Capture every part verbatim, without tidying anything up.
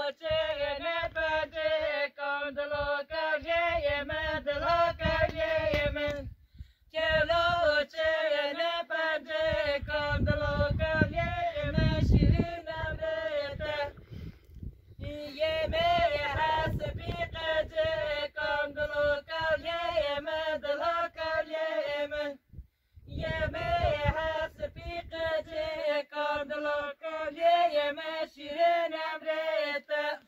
Çêne pence kandilo kevliyê mi, dilo kevliyê mi. Kelo çêne pence kandilo kevliyê mi, şîrin emrê te. Yê mi hesbî qece kandilo kevliyê mi, dilo kevliyê mi. Yê mi hesbî qece kandilo kevliyê mi, şîrin emrê te.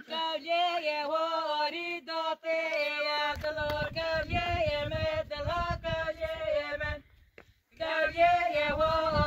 Kevliyê horî dotê ya dilo kevliyê mi, dilo kevliyê mi. Kevliyê horî